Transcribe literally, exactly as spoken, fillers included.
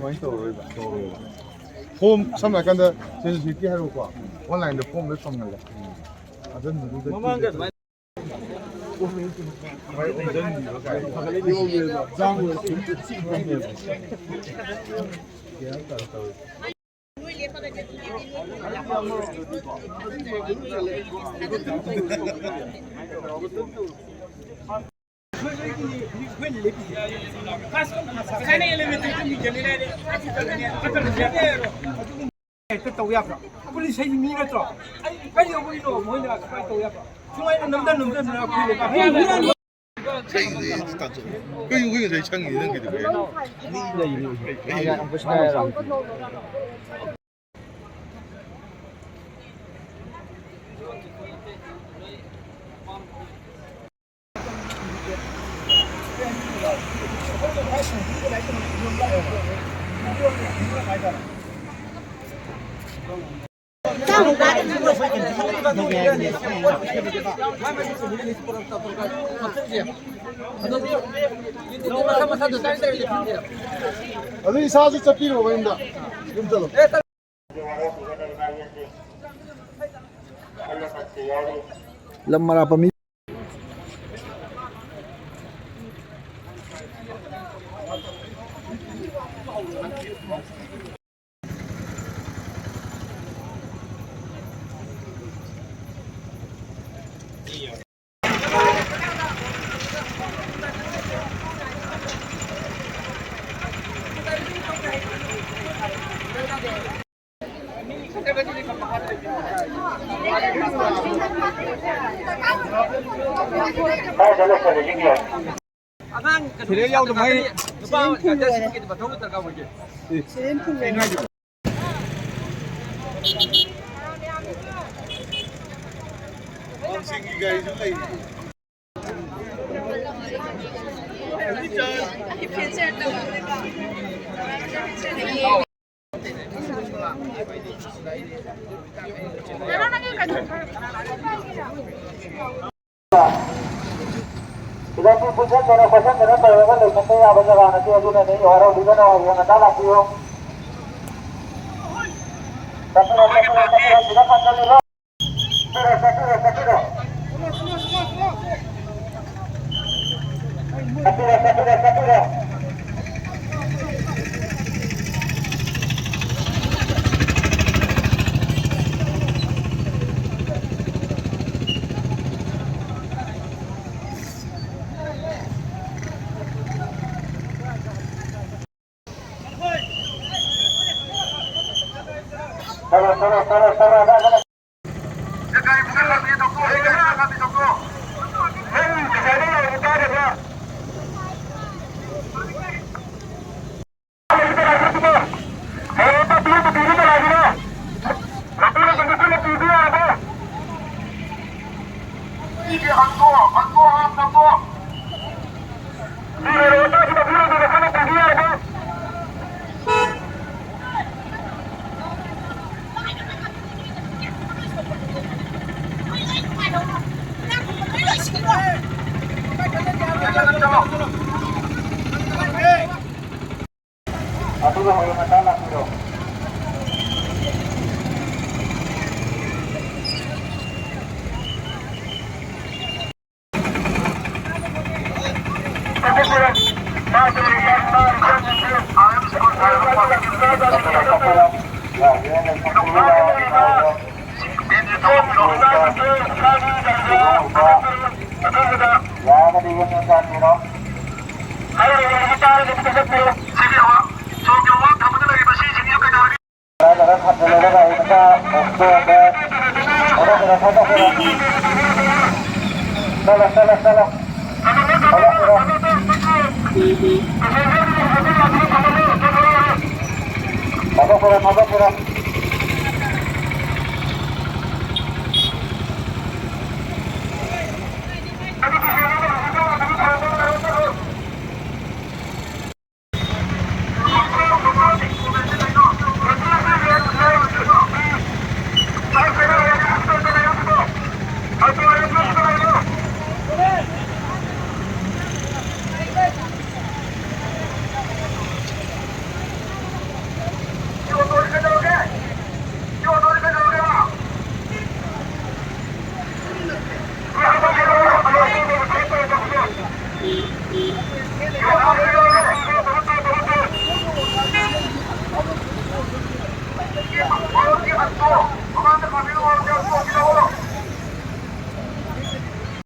ꯀꯃꯥꯏꯅ ꯇꯧꯔꯣꯏꯕ? ꯐꯣꯝ, ꯁꯝꯅ ꯍꯥꯏꯔꯀꯥꯟꯗ, ꯁꯦꯟꯁꯁꯤꯇꯤ ꯍꯥꯏꯔꯣꯀꯣ, ꯑꯣꯟꯂꯥꯏꯟꯗ ꯐꯣꯝ ꯂꯣꯏ ꯐꯪꯍꯜꯂꯦ꯫ ꯑꯗꯨꯅ ꯃꯃꯥꯡꯗ ꯑꯗꯨꯃꯥꯏꯅ ꯍꯦꯛꯇ ꯇꯧ ꯌꯥꯕ꯭ꯔꯣ? ꯄꯨꯂꯤꯁ ꯍꯥꯏꯁꯤ ꯃꯤ ꯅꯠꯇ꯭ꯔꯣ? ꯑꯩ ꯀꯔꯤ ꯇꯧꯕꯒꯤꯅꯣ ꯃꯣꯏꯅ ꯁꯨꯃꯥꯏꯅ ꯇꯧ ꯌꯥꯕ꯭ꯔꯣ? ꯁꯨꯃꯥꯏꯅ ꯅꯝꯗ ꯅꯝꯗꯅ ꯑꯩꯈꯣꯏ ꯂꯩꯀꯥꯏ ꯀꯩꯅꯣ ꯍꯦꯛꯇ ꯇꯥꯟꯊꯣꯛ-, ꯀꯩꯅꯣ ꯑꯩꯈꯣꯏ ꯉꯁꯥꯏ ꯁꯪꯉꯤꯁꯦ ꯅꯪꯒꯤꯗꯨꯕꯨ? ꯑꯗꯨ ꯏꯁꯥꯁꯨ ꯆꯠꯄꯤꯔꯣ ꯃꯌꯨꯝꯗ꯫ ꯌꯨꯝ ꯆꯠꯂꯣ꯫ ꯂꯝ ꯑꯔꯥꯞꯄ ꯃꯤ꯫ ꯑꯉꯥꯡ ꯀꯩꯅꯣ ꯁꯤꯗ ꯌꯥꯎꯗꯕ ꯃꯣꯏ ꯂꯨꯄꯥ ꯂꯤꯁꯤꯡ ꯀꯨꯟ ꯂꯣꯏꯔꯦ꯫ ꯃꯊꯧ ꯗꯔꯀꯥꯔ ꯑꯣꯏꯒꯦ꯫ ꯁꯤꯗ ꯀꯨꯟ ꯂꯣꯏꯔꯦ꯫ ꯄꯣꯟꯁꯤꯡꯒꯤ ꯒꯥꯔꯤꯁꯨ ꯂꯩꯔꯤ꯫ ꯁꯤꯗꯗꯤ ꯄꯨꯟꯁꯤꯟꯗꯅ ꯈꯣꯠꯆꯟꯗꯅ ꯇꯧꯔꯒ ꯂꯩꯁꯟꯕ ꯌꯥꯕ ꯖꯒꯥ ꯅꯠꯇꯦ, ꯑꯗꯨꯅꯅꯦ ꯍꯔꯥꯎꯕꯤꯒꯅꯨ, ꯍꯌꯦꯡ ꯉꯟꯇꯥ ꯂꯥꯛꯄꯤꯌꯨ꯫ ꯆꯠꯄꯤꯔꯣ, ꯆꯠꯄꯤꯔꯣ, ꯆꯠꯄꯤꯔꯣ, ꯁꯤꯗ ꯈꯟꯖꯜꯂꯤꯔꯣ꯫ ꯆꯠꯄꯤꯔꯣ, ꯆꯠꯄꯤꯔꯣ, ꯆꯠꯄꯤꯔꯣ꯫ ꯆꯠꯄꯤꯔꯣ, ꯆꯠꯄꯤꯔꯣ, ꯆꯠꯄꯤꯔꯣ꯫ ꯑꯗꯨꯒ ꯍꯌꯦꯡ ꯉꯟꯇꯥ ꯂꯥꯛꯄꯤꯔꯣ꯫ ꯌꯥꯔꯒꯗꯤ ꯌꯨꯝꯗ ꯆꯪꯕꯤꯔꯣ꯫ ꯆꯠꯂꯣ, ꯆꯠꯂꯣ, ꯆꯠꯂꯣ꯫ ꯆꯠꯂꯣ, ꯆꯠꯂꯣ, ꯆꯠꯂꯣ꯫ ꯊꯥꯗꯣꯛꯄꯤꯔꯣ, ꯊꯥꯗꯣꯛꯄꯤꯔꯣ꯫